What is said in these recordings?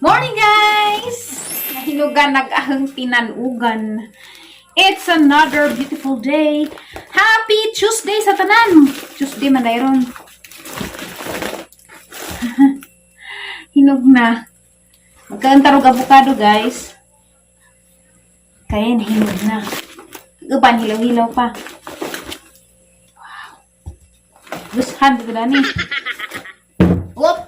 Morning, guys! Nahinugan, nag-ahang tinanugan. It's another beautiful day. Happy Tuesday sa tanan! Tuesday man dayron. Hinog na. Magkaantarog avocado, guys. Kaya nahinog na. Uban, hilaw-hilaw pa. Wow. Gustahan ko ni. Whoop!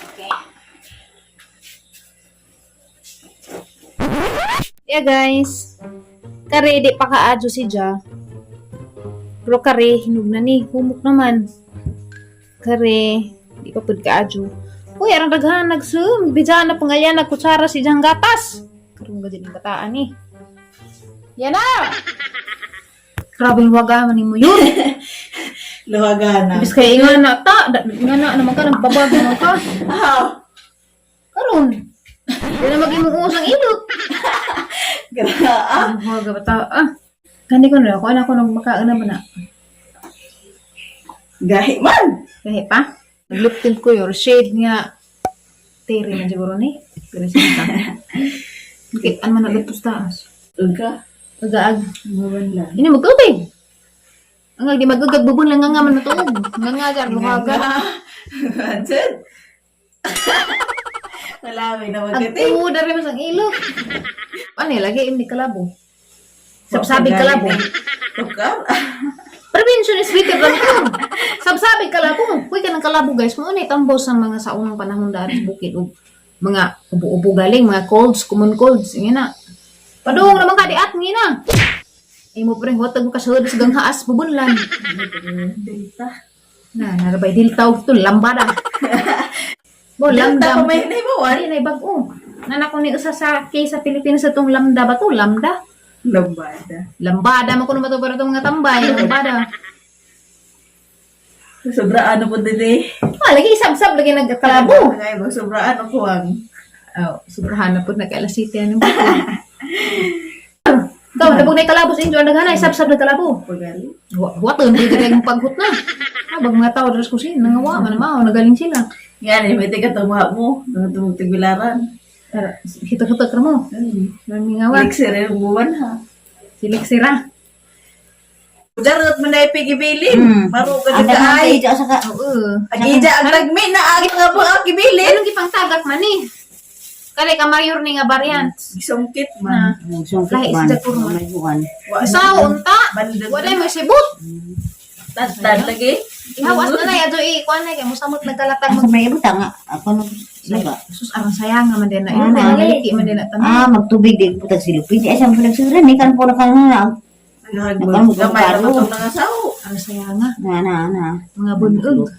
Okay. Yeah, guys. Kare, di pa kaadyo si Ja. Pero kare, hinog na ni. Humok naman. Kare, di pa pud kaadyo. Uy, arang daghan nagsum. Bidyan na pangalyan, nagkutsara si Jang gatas. Karong gadin ang bataan ni. Yan na! Grabing waga man nimo yun. Luwagana. Ibis kay nga na ta, nga na naman ka nagbabag naman ka. Ah, Karon. Di na maging mong usang ilot. gra. Ang huwaga ba ta? Ah. Kani ko na ako anak ko nang makaon na ba na. Gahi man. Gahi pa. Naglip tint ko your shade nga. Tere man siguro ni. Pero siya. Okay, an man nalupos taas. Uga. Agaag. Buwan lang. Ini magtubig. Ang di magugag bubon lang nga nga man matuog. Nga nga jar luhaga. Anjud. Wala may na Ang magkati. tuo dari mas ang ilok. Ano lagi ini kalabo. Sabsabi kalabo. Tukar. Prevention is better than cure. Sabsabi kalabo. Uy ka ng kalabo, guys. Mo ni tambo sa mga sa unang panahon daan sa bukid og mga ubo-ubo galing, mga colds, common colds, ingin na. Padung naman ka diat ngina. Na. Imo pa rin watag mo kasud sa ganghaas bubunlan. Delta. Na, narabay dilta og to lambada. Bo Delta lambda. pa may naibawan. Ay, nay bag-o. Nana ko ni usa sa case sa Pilipinas sa tong lambda ba to? Lambda. Lambada. Lambada man kuno ba to pero itong mga tambay, lambada. Sobra ano po din eh. Ah, lagi isab-sab lagi nagkalabo. Ngay ba sobra ano ko ang. Oh, sobrahan na po nag-alas city ano. Ikaw, nabog na kalabo sa inyo, ang daghan ay sab-sab na kalabo. Pagali. Wa to, hindi ka kayong paghut na. Habang mga tao dras kusin, nangawa man mao, nagaling sila. Yan, eh, may tiga tumuha mo. Tumug tigbilaran. Pero, hito-hito ka mo. Namingawa. Lixer yung buwan ha. Silik sira. Garot man na ipigibilin. Maro ka Ang ka ay. daghan sa ka. Oo. Ang ija ang tagmi na ang nga po ang gibilin. Anong gipang tagak man eh? Kali ka mayor ni nga variants. Gisungkit man. Sungkit Lahi man. sa Jakurma. May buwan. Wa Sa unta. Bandot. Wala mo sibot. Tad lagi. Ihawas na na adto i kuan na kay musamot nagkalatag Asa mag may ibutang nga. Ako no. Saba. Sus arang sayang nga man din na. Yun, Ah, naliki man din na tanan. Ah, magtubig di putag silupin. Di asa mo nagsuran ni kan po na kan na. Naghagbag. Gamay na itong nangasaw. Arang sayang nga. Na na na. Mga bunog.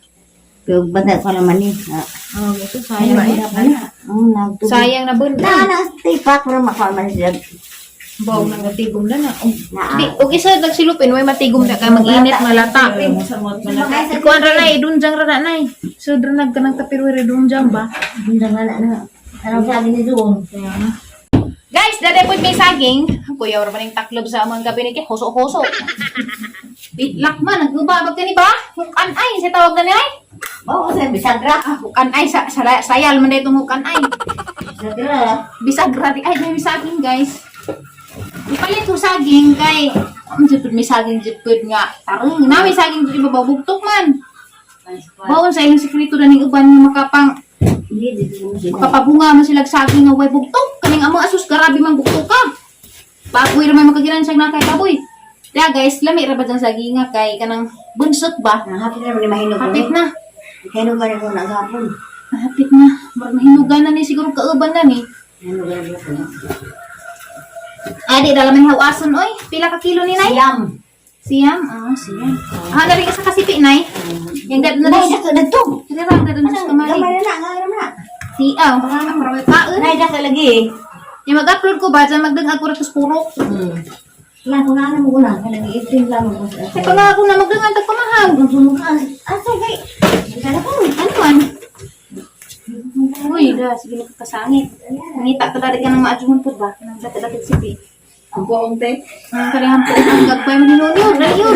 Pero banda ko naman ni. Na. Oh, ito sayang. Ay, Eh. na. Oh, nagtubig. Sayang na bunog. Na na tipak mo makaon man siya. Baw nang natigom na na. Og, Na. di, og isa nagsilupin, way matigom na kay mag-init malata. Musamot man na. Ikuan ra nay, dunjang ra na nay. So dra nag kanang tapirwere dunjang ba? Hindi na na. Anong sabi ni Zoom? Guys, daday po may saging. Kuya, ora pa ning taklob sa amang gabi ni kay hoso-hoso. Bitlak man, nagbabag ka ni ba? Hukan ay, sa tawag na ni ay. Oh, sa bisagra. Ah, hukan ay, sa, sayal man na itong hukan ay. Bisagra. Bisagra di ay, may saging, guys. Ipalit ko saging kay ang jud may saging jud pud nga tarong na may saging jud ibabaw bugtok man. Baon sa ilang sekreto na ning uban nga makapang Hindi dito mo sila. makapabunga man sila saging nga way bugtok kaning among asus grabe man bugtok ka. Baboy ra man makaginan siya na kay baboy. Kaya guys, lami ra ba dyan saging nga kay kanang bunsot ba? Ah, Hapit na ni mahinog. Hapit na. Hinog na ko na gapon. Hapit na. Murag mahinugan na ni siguro kauban na ni. Hinog na ko. Ay, di dala man hawason oy. Pila ka kilo ni nay? Siyam. Siyam? Ah, siyam. Ah, nari isa kasipi, nay. Yang dad na Nay, rin. dako dagto. Dili ra dad na sa kamay. Gamay na na, gamay na. Si ah, para may paon. Nay, dako lagi. Yung mag-upload ko ba, dyan magdang ako ratos purok. Lang ko na mo na, kanang i-print lang mo. Ay, pangako na magdang ang tagpamahang. Kung sumuka, asa kay? Kana ko. Ano man? Uy, da, sige nakakasangit. Nangita ka dari ka ng maadjuhon po ba? Nang dati-dati sipi. Ang buong te. Ang kanihan po ang gagpay mo ni Nunyo. Dali yun.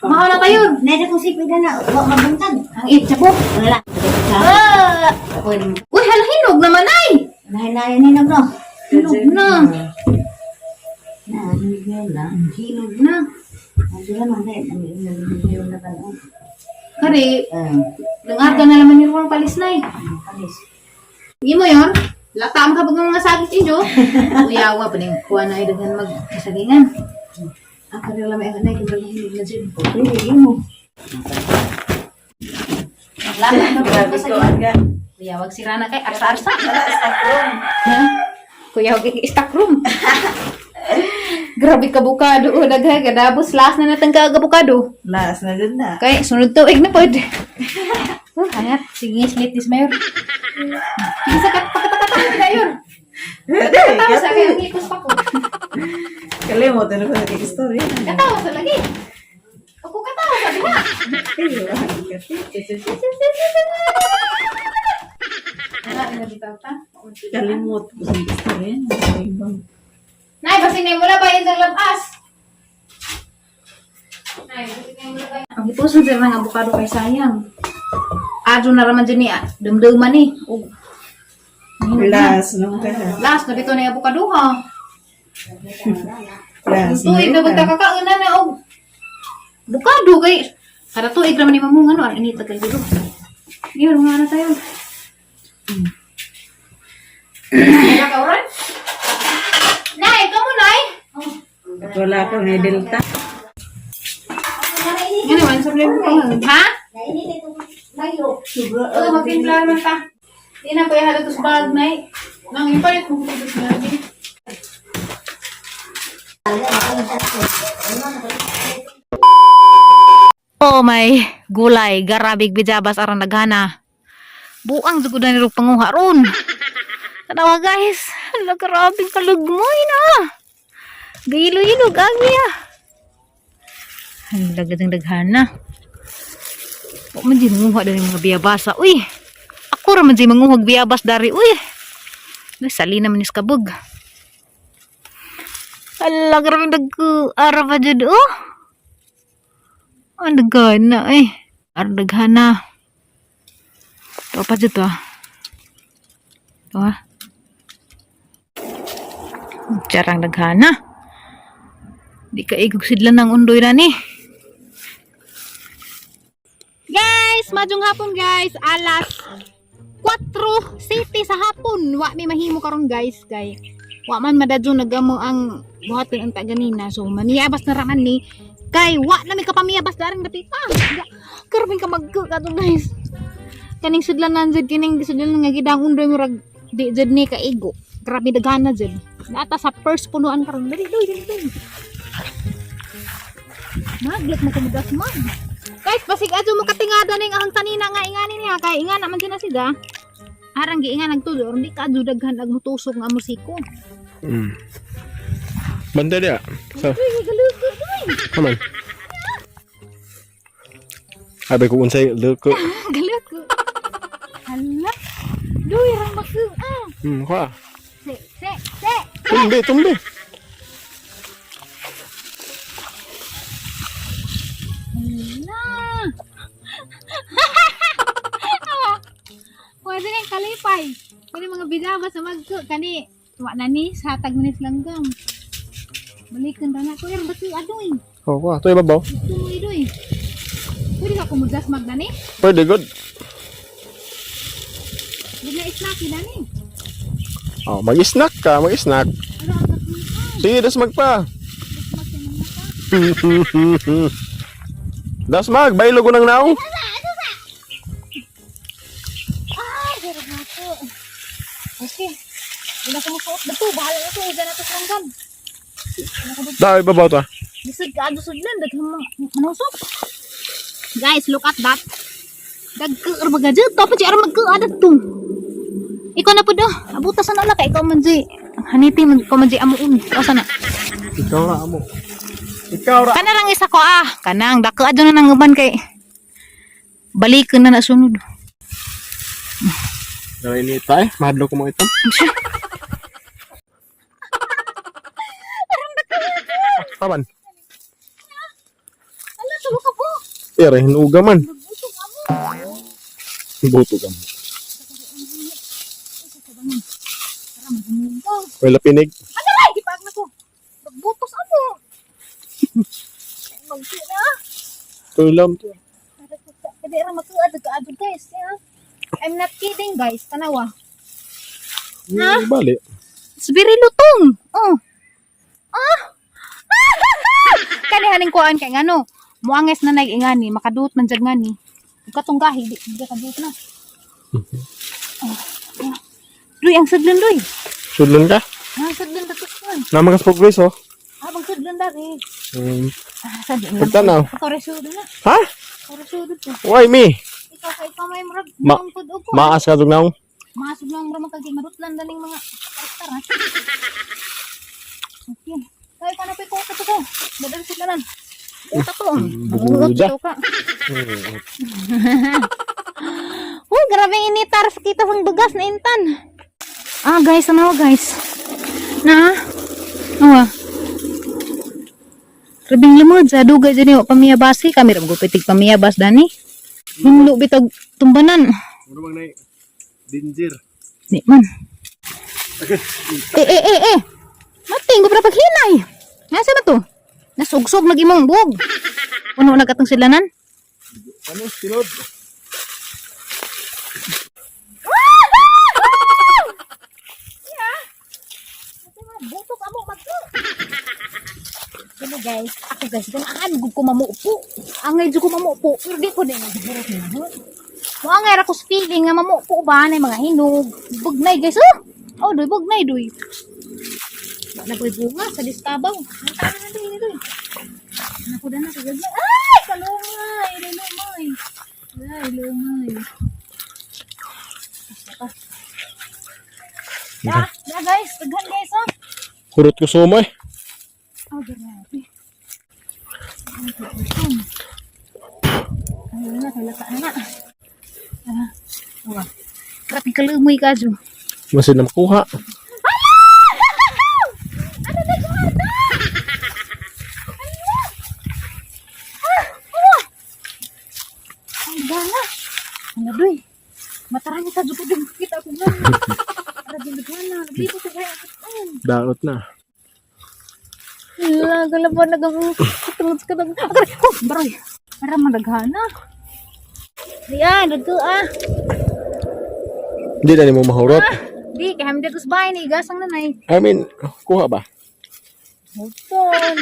Mahaw na tayo. Neda kung sipid na, wa mabuntag. Ang itcha po. Wala. Ah! Uy, Uy, hala, hinog naman ay! lain-lain ni bro. Hinog na. Na, hinog na. Hinog na. Ang sila man dahil, ang hinog na pala. Kari, Ah, nangarga na naman yung mga palis na eh. palis. Hindi mo yun? Lata mo kapag mga sakit inyo. Uyawa pa rin. Kuha na ay daghan magkasagingan. Ang kanila may ang anay kung daghan hinog na dyan. Okay, yun mo. Lata mo Grabe ko aga. Kuyawag si Rana kay arsa-arsa. Ha? Kuya, wag stock room. Grabe ka bukado. Oh, daghan kadabos last na natang ka bukado. Last na dun na. Kay sunod tuig na pod. Oh, hangat. Sige, slit this mayor. Isa ka pakatakatawa na mayor. Katawa sa kay ang ikos pa ko. Kalimot na ko nag-story. Katawa sa lagi. Ako katawa sa diha. Ana ina bitaw ta. Kalimot ko sa story. Nay, basin na mo na ba yung labas? Nay, basin na mo na ba? Ang itusan sa mga abukado kay sayang. Adyo na raman dyan niya. Dumduman ni. Og Last nung ka. last na bito na yung abukado ha. Last. Tuig na punta kakauna na og bukado kay kada tuig raman ni mamunga no ang inita kay gudo. Yun, mga na tayo. Wala ka oran? Nay, kamu nay. Wala ka may delta. Ano man sa problema ko? Ha? Nainit itong layo. Oo, magtimpla naman ta. Di na kuya halo to sa bag, nay. Nang ipalit mo ko sa bag. Oh my gulay, garabig bijabas aran naghana. Buang jud na nirog panguha ron. Tanawa guys, hala grabing kalugmoy na. Gayilo-ilog agi ah. Ang dagadang daghana. Wa man di manguha diri mga biyabasa. Uy. Ako ra man di manguhag biyabas dari. Uy. Nasali naman is kabog. Hala, grabe nag ara pa jud oh. Ang daghana eh. Ang daghana. Ito pa jud to ah. Ito ah. Charang daghana. Di ka igog sidlan ng undoy na ni. Guys, madyong hapon guys. Alas 4 city sa hapon. Wa may mahimo karon guys kay wa man madadyo nagamo ang buhaton ang taganina. So maniyabas na raman ni kay wa na may kapamiyabas daring dapit. Ah, karabing ka magko kato guys. Kaning sudlanan jud kining sudlanan nga gidang undoy murag di jud ni kaigo. Grabe daghana jud. Nata sa first punuan karon. Dali doy, dali doy. Maglak mo kumudas man. Guys, basig adyo mo katingada ning ahang tanina nga ingani niya kay ingana man na sila. Arang giingan nagtulo, di ka adyo daghan ag mutusok nga musiko. Banda dia. So, Uy, galugod uy. come on. Abi ko unsay leko. Galugod. Hala. Duy rang baku ah. Kwa. Se se se. Tumbe, tumbe. Hala. Pwede na yung kalipay. Pwede mga bidaba sa magko. Kani, wa na ni, sa hatag na ni silanggam. Balikan ra na. Kuya, ba't yung adoy? Oh, kwa, to ibabaw. Gusto mo idoy. Pwede ka kumudas magdani? Pwede good. Hindi na snack dani. Oh, mag-snack ka, mag-snack. Ano ang kakuna? Sige, dasmag pa. Dasmag, baylo ko nang naong. Ay, pero na ako. Okay. Hindi na kumusuot na to. Bahala na to. Huwag na to sa langgam. Dai, ibabaw ta. Lisod ka, lisod lang. Daghang mga manusok. Guys, look at that. Dagka, baga dyan. Tapos siya magka, adat to. Ikaw na po do. Abuta sa nala ka. Ikaw man di. Haniti, man, ikaw man di amuun. Ikaw sana. Ikaw ra amo. Ikaw ra. Kana lang isa ko ah. Kanang, dako adyo na nang uban kay. Balikan na nasunod. Pero inita eh. Mahadlo ko mo ito. Paman. Ala, tulo ka po. Ere, hinuga man. Buto ka mo. Wala pinig. Ay, gipaag na ko. Magbutos amo. Magtira. Tulam to. Kadi ra makuad kaadto, guys. Yeah. I'm not kidding, guys. Tanawa. Ha? Bali. It's very lutong. Oh. Ah. Kani haning kuan kay ngano. Muanges na nag ingani, makaduot man jud ngani. Ug katong gahi di di kaduot na. Oh. Ah. Duy, ang sudlon, duy. Sudlon ka? Ang sudlon datos man. Namagas progress oh. Ah, bang sudlon dari. Ah, sudlon. Pagtanaw. Ako na. Ha? Resudod ko. Why me? Ikaw kay ikaw may murag mangkod og ko. Maas ka tugnaw. Maasog lang murag kag marutlan daning mga karakter ha. Okay. Kay kana pa ko to ko. Badal sila nan. Uta to. Buda. Ka. Oh, grabe initar sa kita sang dugas na intan. Ah, guys, ano guys? Na? Awa. Rabing limod sa dugay dyan yung pamiyabasi. Kami ram gupitig pamiyabas dani. Hinlo bitag tumbanan. Ano bang nai? Danger. Di man. Eh, eh, eh, eh. Mating, ko paghinay. Nasa ba to? Nasugsog nag imong buog. Puno na katong silanan. Ano? Sinod? Butok amo magko. Ano guys, ako guys, ganahan gud ko mamupo. Angay jud ko mamupo, pero di ko na nagburot na. Mo angay ra ko sa feeling nga mamupo ba na mga hinog. Bugnay guys, oh. Oh, doy bugnay doy. Wa na ko'y bunga sa distabaw. Ang tama na doy doy. Naku na kagad. Ay, kalungay, lumay. Ay, lumay. Da, da guys, daghan guys oh. Kurot ko sumo eh. Oh, grabe. Ayun na, kailan ka na. Ah, wah. Grabe ka lumoy ka, Ju. Masin na makuha. Ano na gumata? Ano? Ah, oh! Ang gana. Ano, doy? Matarani ka, Ju. Kaya kita ko nga. Grabe na gana. Dito ko kaya. Daot na. Wala, galaban na gamo. Katungod sa katang. Agay, oh, baroy. Para madaghana. Ayan, dagko ah. Hindi na nimo mahurot. Di, kaya hamdi ko sa bahay ni igasang nanay. I mean, kuha ba? Hupon.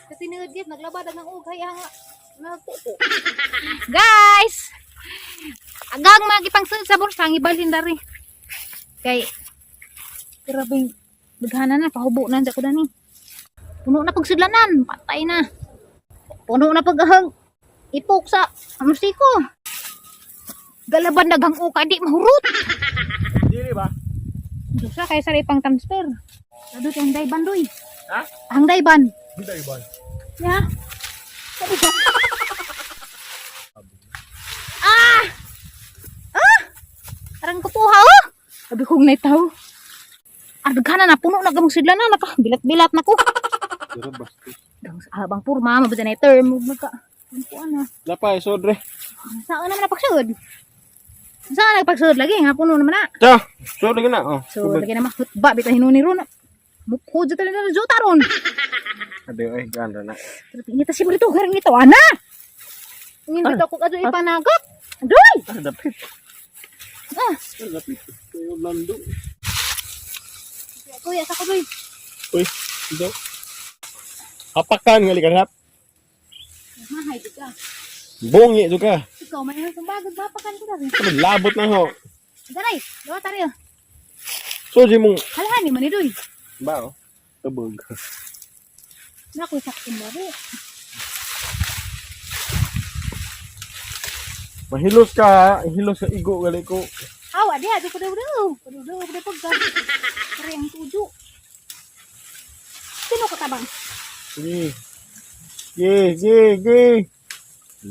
Kasi nilad guys, naglabad ang ugay ang nagpupo. Guys! Agang magipang sa bulsa, ang ibalhin dari. Kay, grabing daghana na, pahubo na ko dani. Puno na pagsidlanan, patay na. Puno na pag ipok sa amusiko. Galaban naghang uka, di mahurot. Dili ba? Diyos kaya sa pang transfer. Aduh, ang dayban doy. Ha? Ang dayban. Hindi ba? Ya. Sabi ko. Ah! Ah! Arang kupuha oh! Sabi kong naitaw. Ardagana na, puno na gamong sidla na, naka, bilat-bilat na ko. Pero basta. Dang habang purma, mabuti na term, magka. Ano na? Lapa, sodre. Saan naman napagsuod? Saan nagpagsuod lagi? Nga puno naman na. Ta, sodre ka na. Oh. So, lagi na mahutba, bitaw hinuni ron. Mukho, dito na juta ron. Ade ay ganda na. Pero inita si Brito, garang nito, ana! Ingin bitaw ko kadto ipanagot. Adoy! Ah, dapit. Ah, Ah, dapit. Kayo lando. kuya sa kudoy. Uy, ito. Hapakan nga likan hap. Mahay di ka. Bungi to ka. Ikaw may ang bagod bapakan ko dali. Ano, labot na ho. Daray, dawa tayo. So, di mong... Halhan ni man ni doy. Ba, oh. Tabog. Naku sakto mo ri. Mahilos ka, hilos ka igo gali ko. Awa diha di ko daw daw. Kudo daw kudo pagka. Pare ang tujo. Sino ka tabang? Sige. Sige, sige, sige.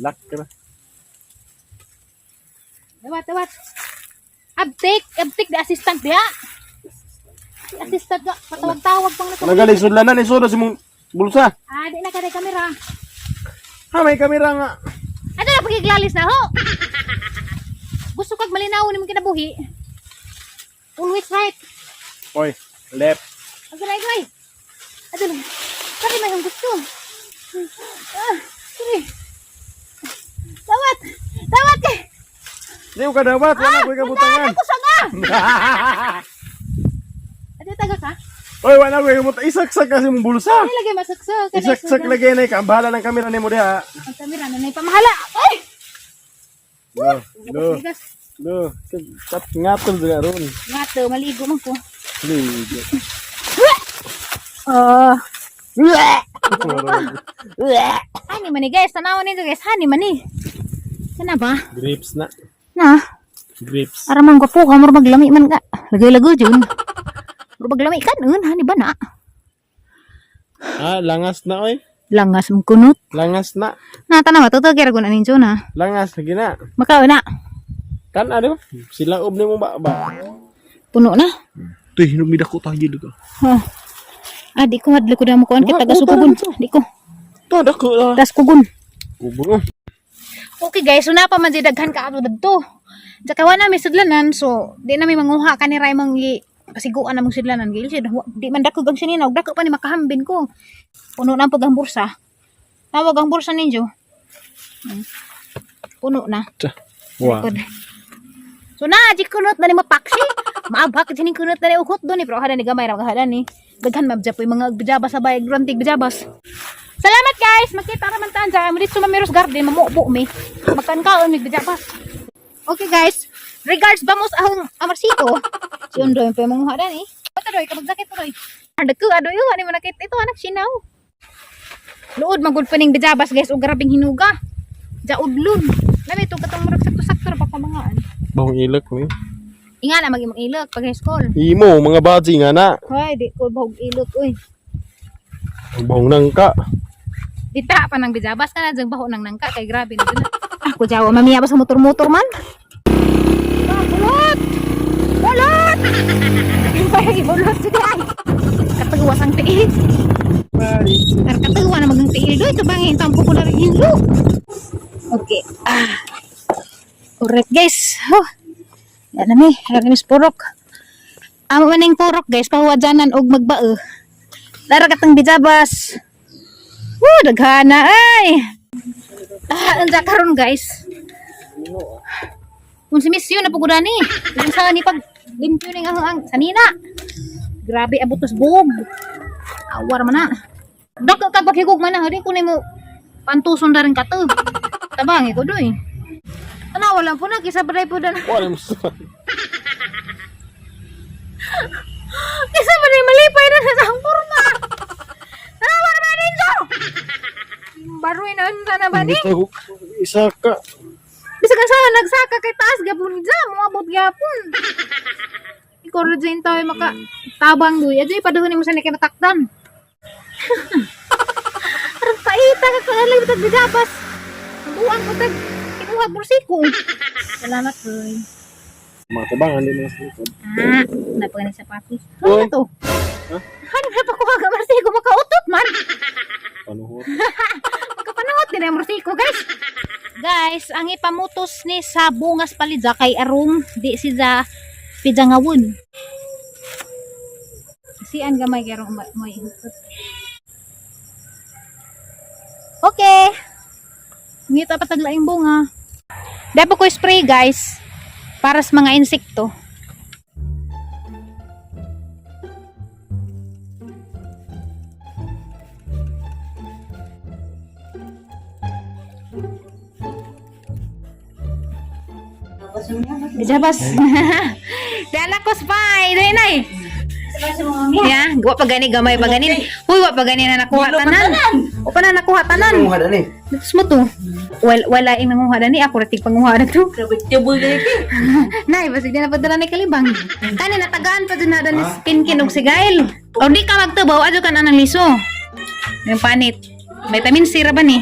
Lak ka na. Dawat, dawat. Abtik, abtik di assistant diha. Di assistant ga patawag-tawag pang nako. Nagali sudlanan ni suda si mong bulsa. Ah, di na kada kamera. Ha, may kamera nga. Ano na pagiglalis na ho? Gusto kag malinaw ni mong kinabuhi. Always right. Oy, left. Ang galay galay. Ano na? Kari may ang gusto. Ah, sorry. Dawat! Dawat kay! Di ko kadawat, wala ko'y kabutangan. Ako sa nga! Ano taga ka? Oy, wala ko'y kabutangan. Isaksak kasi mong bulsa. Ay, lagay masaksak. Kanay Isaksak sudan. lagi na ka. Ang bahala ng kamera nimo diha. Ang kamera na pamahala. Ay! No, no, Bigas. no. Kat ngatol diha ron. Nga to, maligo man ko. Ligo. Ah. Hani man ni guys, tanawan nito guys, hani man ni. Kana ba? Grips na. Na, Grips. ara man gwapo ka, mura maglami man ka. Lagay-lagay jud. Mura maglami ka nun, hani ba na? Ah, langas na oy. Langas mong kunot. Langas na. Na tanawa to to kira ko na ninyo na. Langas lagi na. Makaw na. Kan ano? Sila ub nimo ba ba? Puno na. Tuy, hinumida ko tayo dito. Huh. Ah, di ko madlo ko na mo kuan kay Wa, taga oh, sukugon. tara, Di ko. To dako na. Tas kugon. Kubo. Okay guys, so na pa man di daghan ka ato dadto. Tsaka wa na mi sudlanan, so di na mi manguha kani ray mong gi pasiguan na mong sudlanan gil siya di man dako ang sininaw, dako pa ni makahambin ko. Puno na ang pag ang bursa. Tawag ang bursa ninyo. Puno na. Wa. Good. So na, di kunot na ni mapaksi. Maabhak di ni kunot na ni ukot doon eh. Pero hada ni gamay ra hada ni. Daghan mabja po yung mga bijabas sa bayag rantig bijabas. Salamat guys! Magkita ra man taan sa dito sa Mamiros Garden, mamubo mi. Magkankaon mig bijabas. Okay guys, regards vamos ahong amarsiko. Si Undoy pa yung mga hada ni. Bata doy, kapag sakit doy. Dagko adoy ani man nakita ito anak sinaw. Luod magud pa ning bijabas guys og grabing hinuga. Jaudlon. Lami to katong murag sakto-sakto ra pa pamangaan. Bahong ilok ni. Inga na magimong ilok pag high school. Imo mga baji nga na. Hoy, di ko bahog ilok uy. Ang bahong nangka. Dita pa nang bijabas ka na jang baho nang nangka kay grabe na dun. Ako jawa mamiya ba sa motor-motor man? Ah, Bulot! Bulot! Ay, bulot sige ay. Kataguwas ang tiil. Kataguwa na magang tiil doy. Ito bangin tampo ko na rin hinlo. Okay. Ah. Alright guys. Huh. Yan na mi. Yan na mi sa purok. Amo man ning purok guys. Pahuwadyanan og magbao. Dara katang bijabas. Woo, daghana ay. Ah, unsa karon guys? Kung si Miss yun, napugudan ni. Yung sa ni pag limpyo ning ang sanina. Grabe abot tas buog. Awar man na. Dako kag paghigog man na, di ko nimo pantuson na rin kato. Tabang ko doy. Ana wala po na kisa pa po dan. Wala mo. Kisa pa malipay na sa ang kurma. Tanawa na ninyo. Baruin na unsa na ba ni? Isa ka. Bisag ang sana nagsaka kay taas gapon dya, moabot gyapon. Ikaw ra dyan tayo maka tabang duy. Adyoy paduhon nimo sa kay matakdan. Arang paita ka kalalay tag bijabas. Buang ko tag kinuha bursiko. Salamat boy. Mga tabang hindi mga sa likod. Ah, napaka ni sapatos. Ano Uy. na to? Ano na pa kuha ka marsiko makautot man. Panuhot. Magkapanangot din ang marsiko guys. Guys, ang ipamutos ni sa bungas palidza kay arong di siya pidangawon. Sian gamay kay arong may hukot. Okay. Ngita pa taglaing bunga. Dapat ko spray guys para sa mga insekto. Bijabas. Dala ko spy. Dali nay. Ya, wa pa gani gamay pa gani. Huy, wa pa gani na nakuha tanan. Wa pa na nakuha tanan. Nanguha na ni. Tapos mo to. Wala wala ing nanguha dani ako ra tig panguha na to. Grabe tiboy gani kay. Nay, basig di na padala ni kalibang. Kani natagaan pa dyan na dani kinkin og sigail. O di ka magtubaw adyo kan anang liso. Yung panit. Vitamin C ra ba ni?